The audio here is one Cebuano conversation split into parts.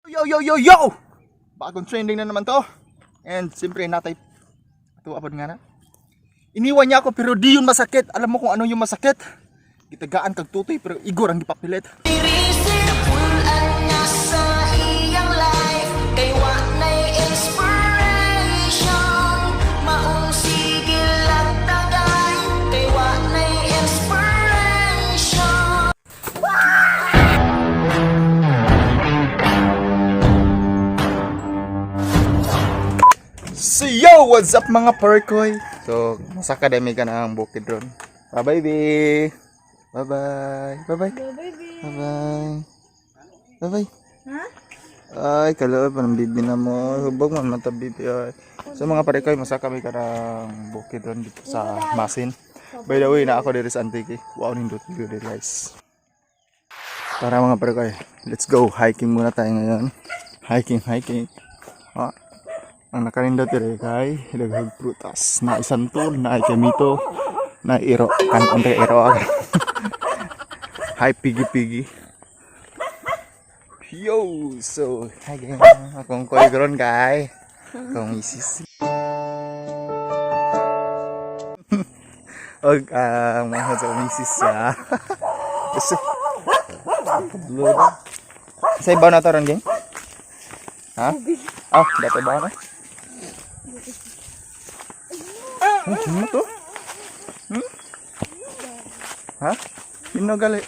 Yo, yo, yo, yo! Bagong trending na naman to. And siyempre, natay, ito apod nga na. Iniwan niya ako pero di yun masakit. Alam mo kung ano yung masakit? Gitagaan kag tutoy pero igor ang gipapilit. Napulaan niya sa iyang life kay wa na'y inspiration. Maong sigil at tagay kay wa na'y inspiration. So yo, what's up mga parkoy? So, masaka dami ka na ang bukid ron. Bye-bye, be. Bye-bye. Bye-bye. Bye-bye. Bye-bye. Ay, kaloob pa ng bibi na mo. Hubog man mata bibi. Ay. So mga parikoy, masaka may karang bukid ron dito sa Masin. By the way, na ako diri sa Antique. Wow, nindot view diri guys. Tara mga parikoy, let's go. Hiking muna tayo ngayon. Hiking, hiking. Ah, ang nakanindot diri kay daghang prutas na isantol, na kamito, na iro, kan ante iro. Hi pigi pigi. Yo, so hi gang. Akong koy gron kay. Akong misis. Og ang mga sa misis siya. Kasi Blue na. Sa ibaw na to ron gang? Ha? Oh, dapat ba na? Oh, sino to? Hmm? Ha? Sino gali?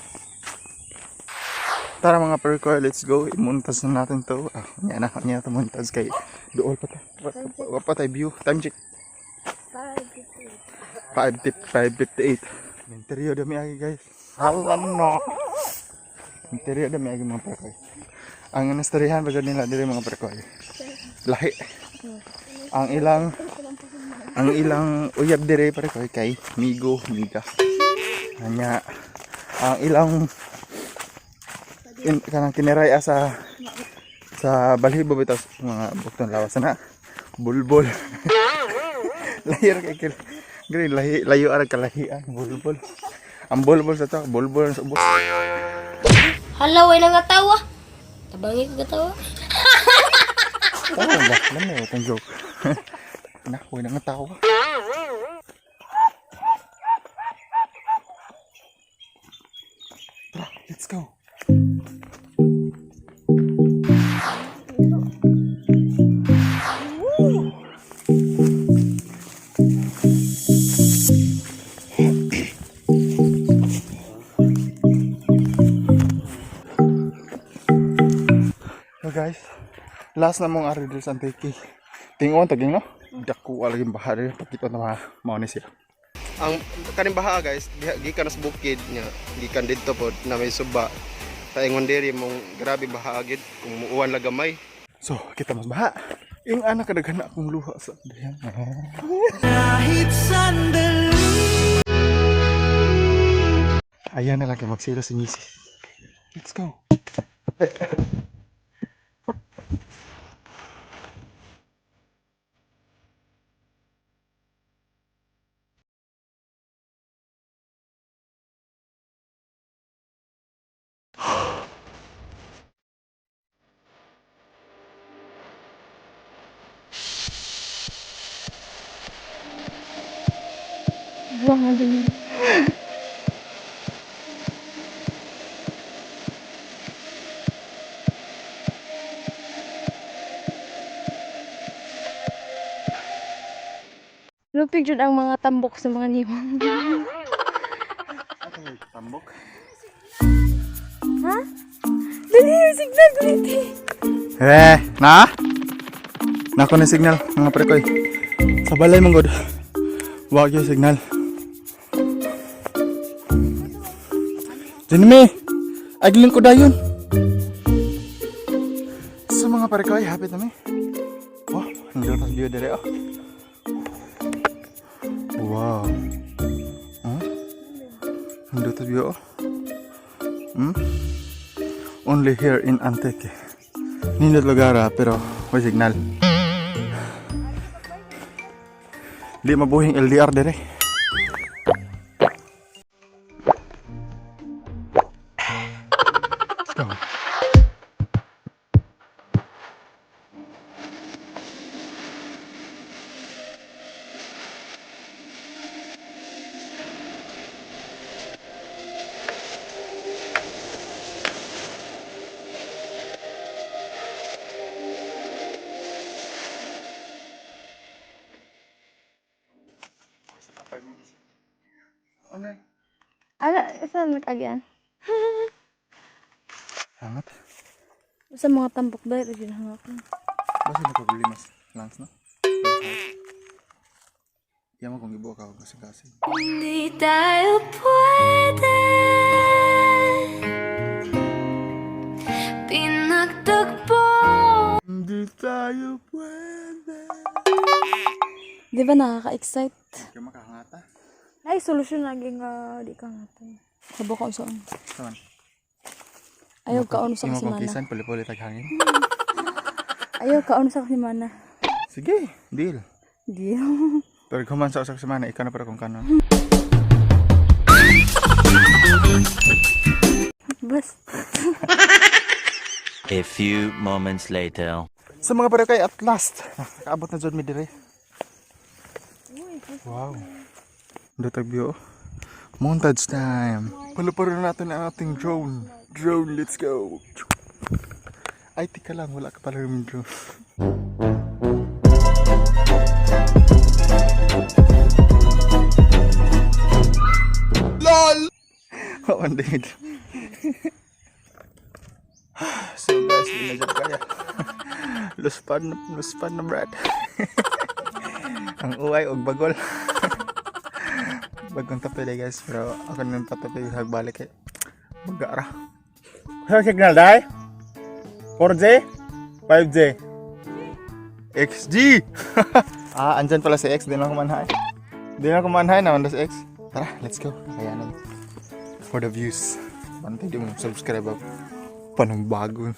Tara mga perkoy, let's go. Imuntas na natin to. Ah, nya na, nya to muntas kay dool pa ta. Wa pa tayo view. Time check. 5:58. Interior dami agi guys. Hala no. Interior dami agi mga perkoy. Ang nastorihan pa nila diri mga perkoy. Lahi. Ang ilang uyab dire perkoy kay Migo Miga. Anya ang ilang kanang kiniray sa balhibo bitaw mga bukton lawas na bulbul. Lahir kay kil green lahi layo ara kalahian bulbul. Ang bulbul sa to, bulbul sa ubos. Hala, way nang tawa. Tabangi ko katawa. Tawa ba? Alam mo, itong joke. Na, huwag na nga tawa. Tara, let's go. So guys, last na mong ari diri sa Antique. Tingon taging no? Dako lagi baha diri pagkita na mga mao ni siya. Ang kaning baha guys, gikan sa bukid niya, gikan didto pod na may suba. Sa ingon diri mong grabe baha gid kung muuwan lang gamay. So, kita mas baha. Yung anak kadaghan na akong luha sa diyan. Ayan na lang kay magsilo si Mrs. Let's go. Lupig jud ang mga tambok sa mga niwang. Tambok. Ha? Dali, yung signal, dali. Eh, na? Nako na signal, mga prekoy. Sa balay mong god. Wag yung signal. Dinmi! Aglin ko dayon. Sa mga prekoy, happy na mi. Oh, nandito tas view dire oh. Wow. Huh? Nandito view oh. Hmm? Only here in Antique. Nindot lugar ah, pero may signal. Di mabuhing LDR dire. Let's go. Ala, saan nagkagyan? Hangat. Sa mga tambok dahil, rin hangak. Basta na pag-limas. Lance, no? Yan mo kung ibuha ka kasi kasi. Hindi tayo pwede. Pinagtagpo. Hindi tayo pwede. Di ba nakaka-excite? Hindi ka makahangata. Ay, solusyon lagi nga di ka nga to. Sabo ka usaon. Saman. Ayaw kaon sa Imo kong kasimana. kisan, puli-puli taghangin. Ayaw kaon sa kasimana. Sige, deal. Di. Pero kung man sa usak semana, ikaw na para kung kanon. Bas. A few moments later. Sa mga pare kay at last, nakaabot na jud mi dire. Wow. Dutag view. Montage time. Paluparin natin ang ating drone. Drone, let's go. Ay, tika lang, wala ka pala yung drone. LOL! Oh, indeed. So guys, di na jud kaya. Luspan, luspan na brad. Ang uway og bagol. Bagong tapilay guys, pero ako nang patapil hagbalik kay baga ra. Sa signal dai? 4G? 5G? XG! Ah, andyan pala si X. Di na ako manhay. Di na ako manhay naman si X. Tara, let's go. Kakayanan. For the views. Bantay di mo subscribe ako. Panong bago.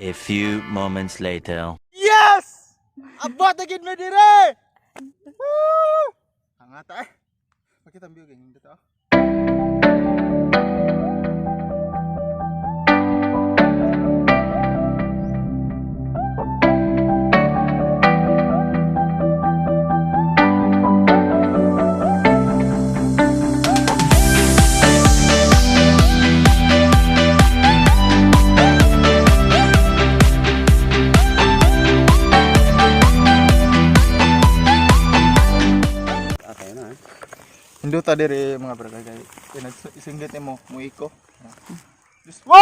A few moments later. Yes! Abot na gid mi dire! Woo! Hangata eh. Pakita ang view ganyan dito. Oh. Hinduta dire mga bro kay isinggit nimo muiko. Just wo!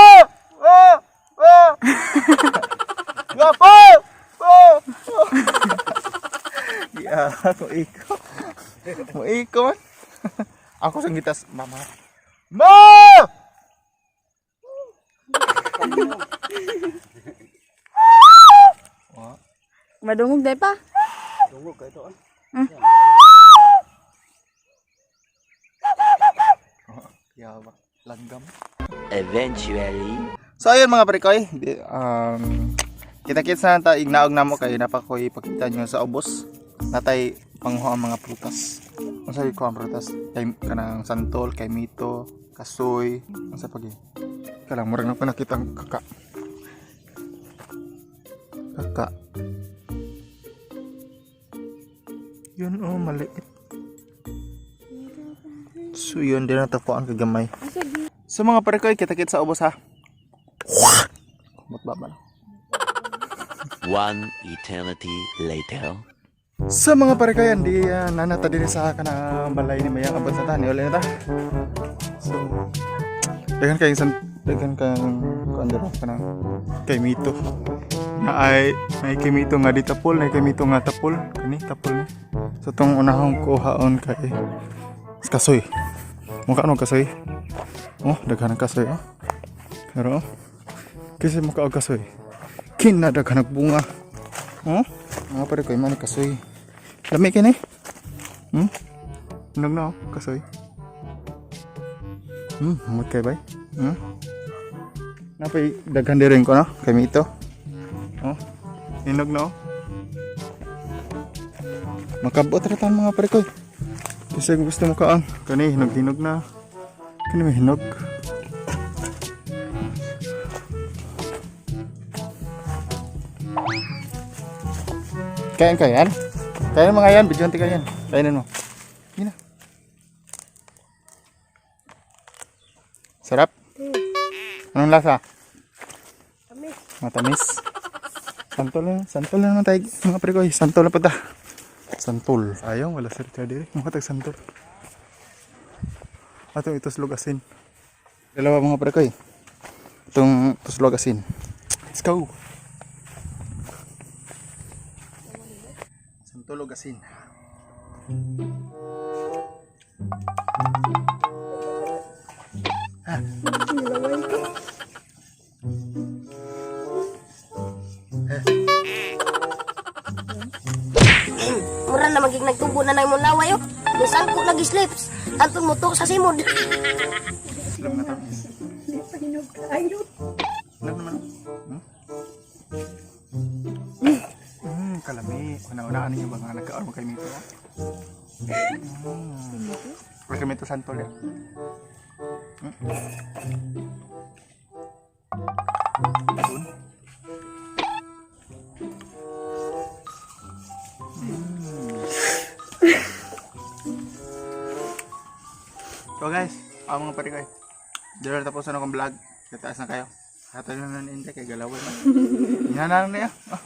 Wo! Wo! Gapo! Wo! Yeah, muiko. Muiko man. Ako sa gitas mama. Ma! Madungog dahil pa. Yawa, langgam. Eventually. So ayun mga prekoy, kita-kits na ta ignaog namo kay napakoy pakita nyo sa ubos. Natay pangho ang mga prutas. Unsa ko ang prutas? Kay kanang santol, kay mito, kasoy, unsa pagi. Kalang murag na ko nakita ang kaka. Kaka. Yun oh, maliit. So yun din natapuan kagamay. So mga prekoy, kita-kits sa ubos ha. Kumot ba na? One eternity later. Sa mga parekayan, di nanata din sa kanang balay ni Mayang abot sa tani uli na ta. So, daghan kayong san daghan kang kuan dira kanang kay Mito. Na ay may kay Mito nga di tapol, na kay Mito nga tapol, kani tapol ni. So tong unahong kuhaon kay kasoy. Mukha ano kasoy? Oh, daghan ang kasoy oh. Pero oh, kasi mukha og kasoy. Kina daghan ang bunga. Oh, mga pare ko, man kasoy. Lami kini. Hinog na oh, kasoy. Humot kay bay. Napay daghan diri ko no, kay mito. Oh. Hinog na oh. Makabot ra tan mga pare ko. Kasi kung gusto mo kaon, kani hinog-hinog na. Kani may hinog. Kain kayan? Kain mga yan, bidyon ti kayan. Kainin mo. Yun na. Sarap? Anong lasa? Tamis. Matamis. Santol na, santol na naman tayo mga pre ko. Santol na pa ta. Santol. Ayaw, wala sir tayo diri. Mga tag santol. Atong ituslog asin. Dalawa, mga pre. Itong tuslog asin. Let's go. Santulog asin. Mura na magig nagtubo na nang laway oh. Nisangko lagi slips. Antong moto sa simod. Alam na tamis. Di pa hinog kaayo. Alam naman. Kalami. Una-unaan ninyo ba nga nagkaroon kay Mito? Kay Mito Santol ya. Dun. So guys, ang mga pare ko. Dito na tapos na akong vlog. Kataas na kayo. Hatay na na ninja kay galawin na. Yan na lang niya. Ah.